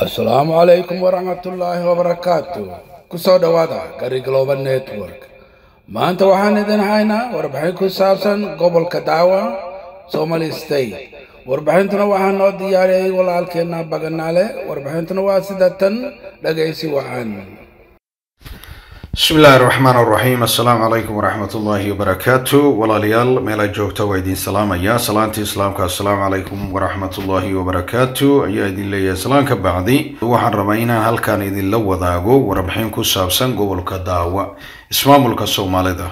Asalaamu calaykum waraxmatullaahi wabarakaatu. Kusoo dhowaada Gari Global Network. Maanta waxaan idin haynaa warbixin ku saabsan gobolka Daawa, Somali State. Warbixintuna waxaa noo diyaariyey walaalkeenna Baganaale. Warbixintuna waa sida tan, dhagaysi wacan. Bismi illaahi raxmaan raxiim. Assalaamu calaykum waraxmat ullaahi wabarakaatu. Walaalayaal, meelaad joogta waa idin salaamaya salaantii islaamka. Assalaamu calaykum waraxmat ullaahi wabarakaatu ayaa idin leeyahay. Salaan ka bacdi, waxaan rabaa inaan halkan idinla wadaago warbixin ku saabsan gobolka Daawa, ismaamulka Soomaalida.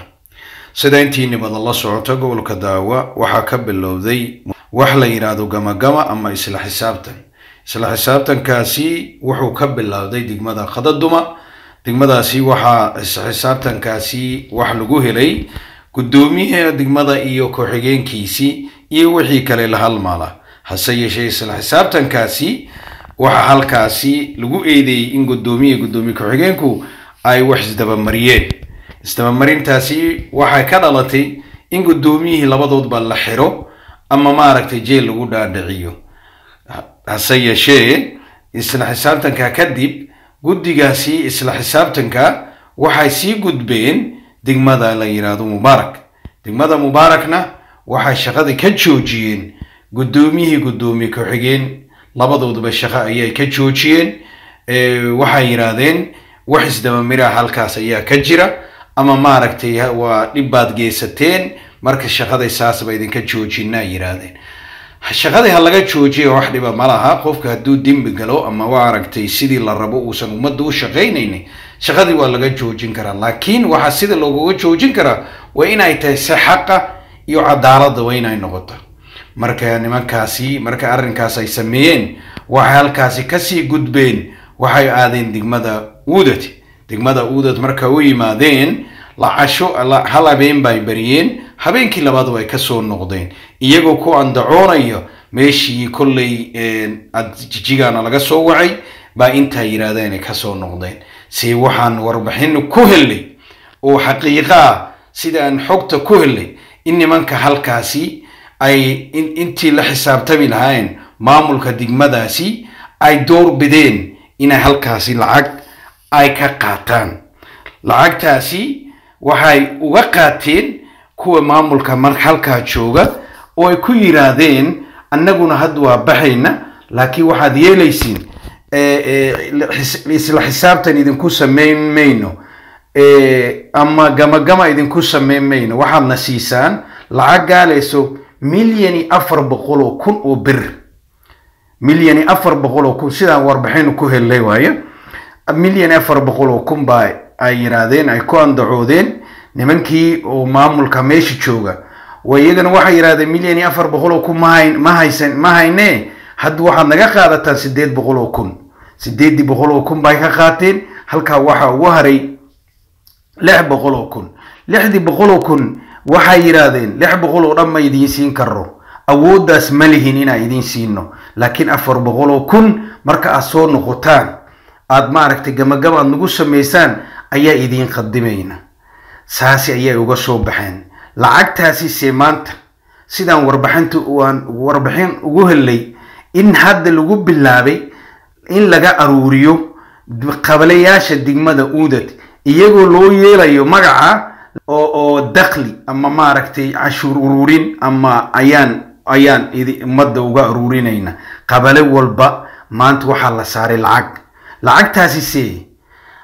Sida intiini badan la socota, gobolka Daawa waxaa ka bilowday wax la yidhaahdo gamagama ama isla xisaabtan. Isla xisaabtankaasi wuxuu ka bilowday degmada Qadaduma. Degmadaasi waxaa isla xisaabtankaasi wax lagu helay guddoomiyaha degmada iyo ku-xigeenkiisii iyo wixii kale la halmaala. Hase yeeshee, isla xisaabtankaasi waxaa halkaasi lagu eedeeyey in guddoomiya, guddoomiye ku-xigeenku ay wax isdabamariyeen. Isdabamarintaasi waxay ka dhalatay in guddoomiyihii labadoodba la xiro ama maaragtay jeel lagu dhaadhiciyo. Hase yeeshee, isla xisaabtanka kadib, guddigaasi isla xisaabtanka waxay sii gudbeen degmada la yidhaahdo Mubaarak. Degmada Mubaarakna waxay shaqadii ka joojiyeen guddoomiyihii, guddoomiye ku-xigeen, labadooduba shaqo ayay ka joojiyeen. Waxay yidhaahdeen wax isdabamiraha halkaas ayaa ka jira ama maaragtay waa dhib baad geysateen, marka shaqaday saasba idinka joojinaa yidhaahdeen. Shaqadii ha laga joojiya, wax dhiba ma laha. Qofka hadduu dembi galo ama waa aragtay sidii la rabo uusan ummadda u shaqaynaynin, shaqadii waa laga joojin karaa. Laakiin waxaa sida loogaga joojin karaa waa inay tahay si xaqa iyo cadaaladda waa inay noqoto. Marka nimankaasi marka arrinkaas ay sameeyeen, waxay halkaasi kasii gudbeen, waxay aadeen degmada Uudad. Degmada Uudad marka u yimaadeen, lacasho hal habeen bay bariyeen. Habeenkii labaad way kasoo noqdeen iyagoo ku andacoonayo meeshii kolley Jijigaana laga soo wacay baa intaa yidhaahdeen ay kasoo noqdeen. Si waxaan warbixin ku helnay oo xaqiiqa ah, sida aan xogta ku helnay, in nimanka halkaasi ay intii la xisaabtami lahaayeen maamulka degmadaasi ay door bideen inay halkaasi lacag ay ka qaataan. Lacagtaasi waxay uga qaateen kuwa maamulka mar halkaa jooga oo ay ku yiraahdeen: "Annaguna hadda waa baxayna, laakiin waxaad yeelaysiin isla xisaabtan idinku samayn mayno ama gamagama idinku samayn mayno, waxaadna siisaan lacag gaalayso 1,400,000 oo bir." 1,400,000, sidaan warbixin ku helnay waayo. 1,400,000 baa ay yidhaahdeen, ay ku andacoodeen nimankii oo maamulka meesha jooga. Wa iyagana waxay yidhahdeen: "1,400,000 ma haysan, ma haynee, hadda waxaad naga qaadataan 800,000." 800,000 bay ka qaateen. Halkaa waxaa ugu haray 600,000. 600,000 waxay yidhaahdeen: "600 oo dhan ma idiin siin karo, awooddaas ma lihin inaan idiin siino, laakiin 400,000 marka aad soo noqotaan, aad maaragtay gamagama aad nagu samaysaan ayaa idiin qadimayna." Saasi ayay uga soo baxeen lacagtaasi. Se maanta sidaan warbixinta aan warbixin ugu helay, in hadda lagu bilaabay in laga aruuriyo qabalayaasha degmada Uudad, iyagoo loo yeelayo magaca oo dakhli ama maaragtay cashuur ururin ama ayaan ummadda uga aruurinayna. Qabale walba maanta waxaa la saaray lacag. Lacagtaasi se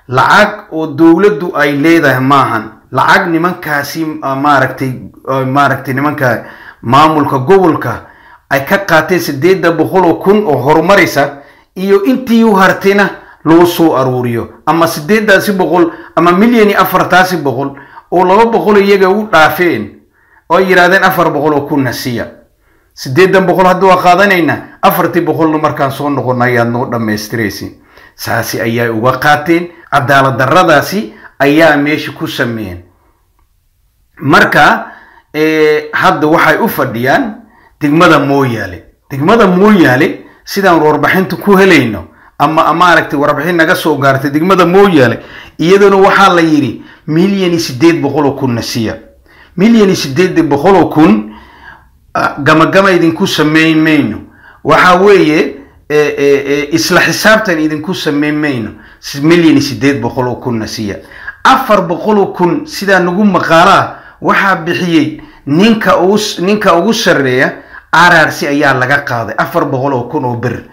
lacag oo dowladdu ay leedahay maahan, lacag nimankaasi maaragtay nimanka maamulka gobolka ay ka qaateen 800,000 oo horumaraysa iyo intii u hartayna loo soo aruuriyo, ama sideedaasi boqol ama 1,400,000 oo 200 iyaga u dhaafeen oo ay yidhahdeen: "400,000na siya, 800 hadda waa qaadanayna, 400-na markaan soo noqono ayaad noo dhammaystiraysin." Saasi ayay uga qaateen. Cadaalad darradaasi ayaa meesha ku sameeyeen. Marka hadda waxay u fadhiyaan degmada Mooyaale. Degmada Mooyaale, sidaan warbixinta ku helayno ama maaragtay warbixin naga soo gaartay degmada Mooyaale, iyaduna waxaa la yidhi: "1,800,000na siya." 1,800,000 gamagama idinku samayn mayno, waxa weeye Isla xisaabtan idinku sameyn mayno, 1,800,000-na siiya. 400,000 sidaa nagu maqaalaa waxaa bixiyey ninka ugu sarreeya RRC ayaa laga qaaday 400,000 oo bir.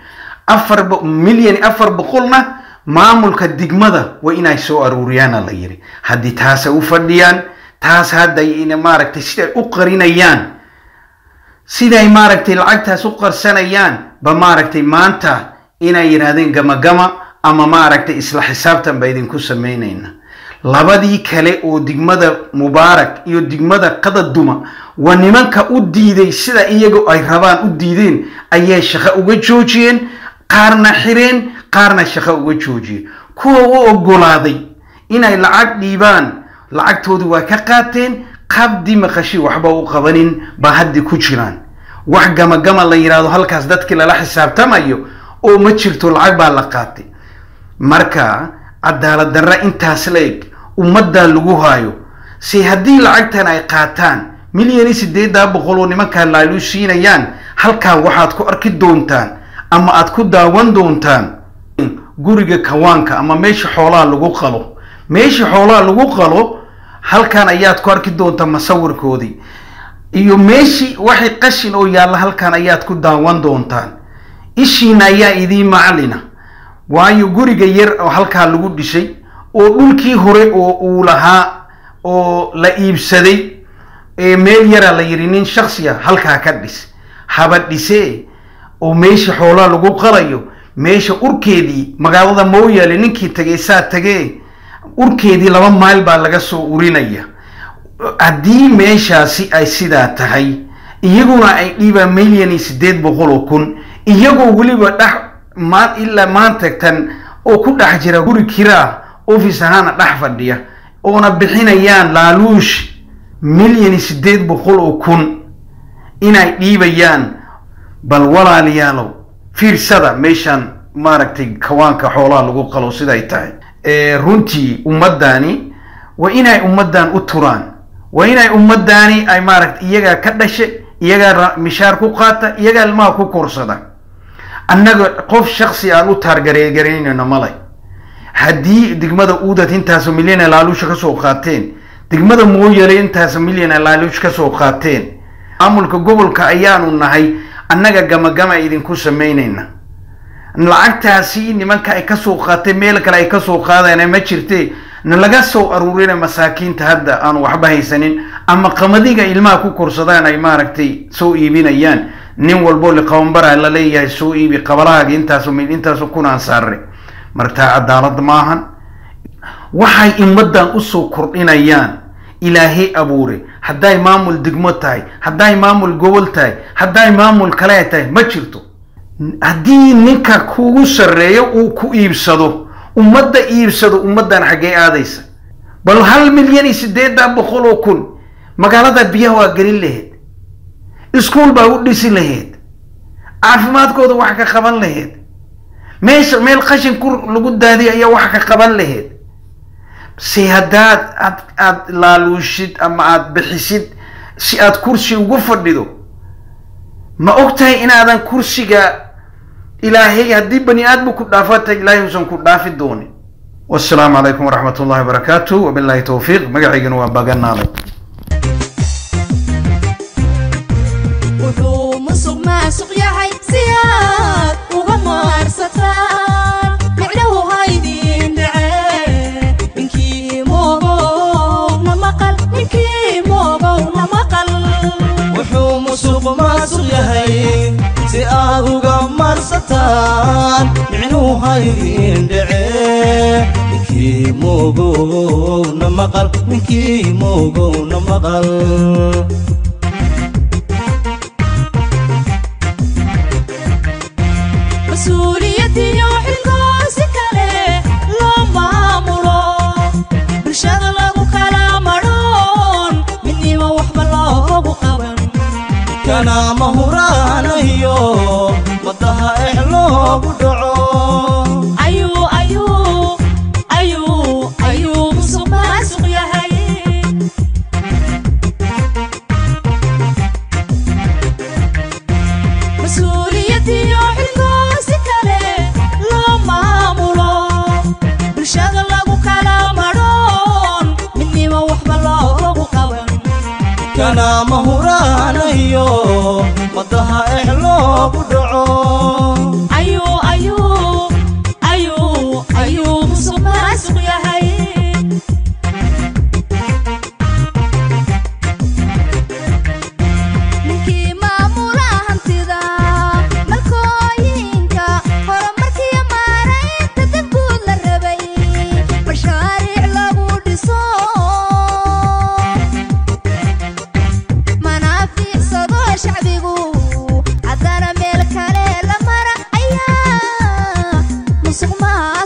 1,400,000-na maamulka degmada waa inay soo aruuriyaana la yiri. Haddii taasay u fadhiyaan, taas hadday ina maaragtay siday u qarinayaan, siday maaragtay lacagtaas u qarsanayaan ba maaragtay maanta inay yidhaahdeen gamagama ama maaragtay isla xisaabtan ba idinku samaynayna. Labadii kale oo degmada Mubaarak iyo degmada Qadaduma waa nimanka u diiday sida iyagu ay rabaan u diideen, ayay shaqo uga joojiyeen, qaarna xireen, qaarna shaqo uga joojiyeen. Kuwa u ogolaaday inay lacag dhiibaan, lacagtoodii waa ka qaateen. Qabdi maqashi waxba u qabanin baa haddi ku jiraan. Wax gamagama la yidhaahdo halkaas dadkii lala xisaabtamayo oo ma jirto, lacag baa la qaatay. Marka cadaalad darra intaas la eg ummaddaa lagu haayo. Se haddii lacagtan ay qaataan 1,800,000 oo nimankaa laalu siinayaan, halkaa waxaad ku arki doontaan ama aad ku daawan doontaan guriga kawaanka ama meesha xoolaha lagu qalo. Meesha xoolaha lagu qalo halkan ayaad ku arki doontaa masawirkoodii, iyo meeshii waxay qashin oo yaalla halkan ayaad ku daawan doontaan. Ishiina ayaa idiin macalina, waayo guriga yar oo halkaa lagu dhisay oo dhulkii hore oo uu lahaa oo la iibsaday ee meel yaraa la yidhi nin shaksiya halkaa ka dhis, haba dhisee oo meesha xoolaha lagu qalayo, meesha urkeedii magaalada Mooyaale ninkii tagay saa tagee, urkeedii 2 mayl baa laga soo urinaya. Haddii meeshaasi ay sidaa tahay, iyaguna ay dhiibaan 1,800,000, iyagoo weliba dhex maa ilaa maanta tan oo ku dhex jira guri kiraa office ahaana dhex fadhiya, oona bixinayaan laaluush 1,800,000 inay dhiibayaan. Bal walaalayaalow fiirsada meeshaan maaragtay kawaanka xoolaha lagu qalo siday tahay. Runtii ummaddaani waa inay ummaddan u turaan, waa inay ummaddaani ay maaragtay iyagaa ka dhashay, iyagaa mishaar ku qaata, iyagaa ilmaha ku korsada. Annaga qof shaksi aan u taargareegaraynayno malay. Haddii degmada Uudad intaasoo milyan laaluusha ka soo qaateen, degmada Mooyale intaasoo milyan laaluush ka soo qaateen, maamulka gobolka ayaanu nahay annaga gamagama idinku samaynayna. Lacagtaasi nimanka ay ka soo qaateen meel kale ay ka soo qaadayna ma jirte, na laga soo aruurina masaakiinta hadda aan waxba haysanin ama qamadiga ilmaha ku korsadaan ay maaragtay soo iibinayaan. Nin walbo liqabanbara la leeyahay soo iibi qabalahaaga intaasoo mil intaasoo kunaan saare. Martaa cadaalad maahan. Waxay ummaddan usoo kordhinayaan Ilaahay abuure, hadday maamul degmo tahay, hadday maamul gobol tahay, hadday maamul kale tahay, ma jirto. Haddii ninka kugu sarreeyo uu ku iibsado, ummadda iibsado, ummaddan xaggee aadaysa? Bal 1,800,000 magaalada biyaha waa gelin lahayd, iskuul baa u dhisi lahayd, caafimaadkooda wax ka qaban lahayd, meesha meel qashin ku lagu daadiyo ayaa wax ka qaban lahayd. Se haddaad aad laaluushid ama aad bixisid si aad kursi ugu fadhido, ma og tahay inaadan kursiga Ilaahay haddii bani aadmu ku dhaafata Ilaahay uusan ku dhaafi doonin. Wassalaamu calaykum waraxmatullahi wabarakaatu, wabilaahi towfiiq. Magacaygana waa Baganaalay. Wuxuu musuq maasuq yahay si aad uga maarsataan, micnahu haydin dhacee. Ninkii moogowna maqal, ninkii moogowna maqal. Wuxuu musuq maasuq yahay si aad uga marsataan, micnuu haydin dhacee. Ninkii moogowna maqal, ninkii moogowna maqal. Mas-uuliyadiyo xilkoosi kale loo maamulo, bulshada lagu kala madhoon, midnimo waxba loogu qaban. Kana mahuraanayo madaha ex loogu dhaco. Ayuu ayuu ayuu ayuu musuq maasuq yahay. Mas-uuliyadiyo xilkoosi Kana mahuraanayo madaha eh loogu dhaco. Ayuu ayuu ayuu ayuu musuq maasuq yahay. Ninkii maamula hantida malkooyinka horumarkiyo maaraynta danguud la rabay mashaariic lagu dhiso manaafiicsado shacbigu haddana meel kale la mara ayaa musuq maasuq.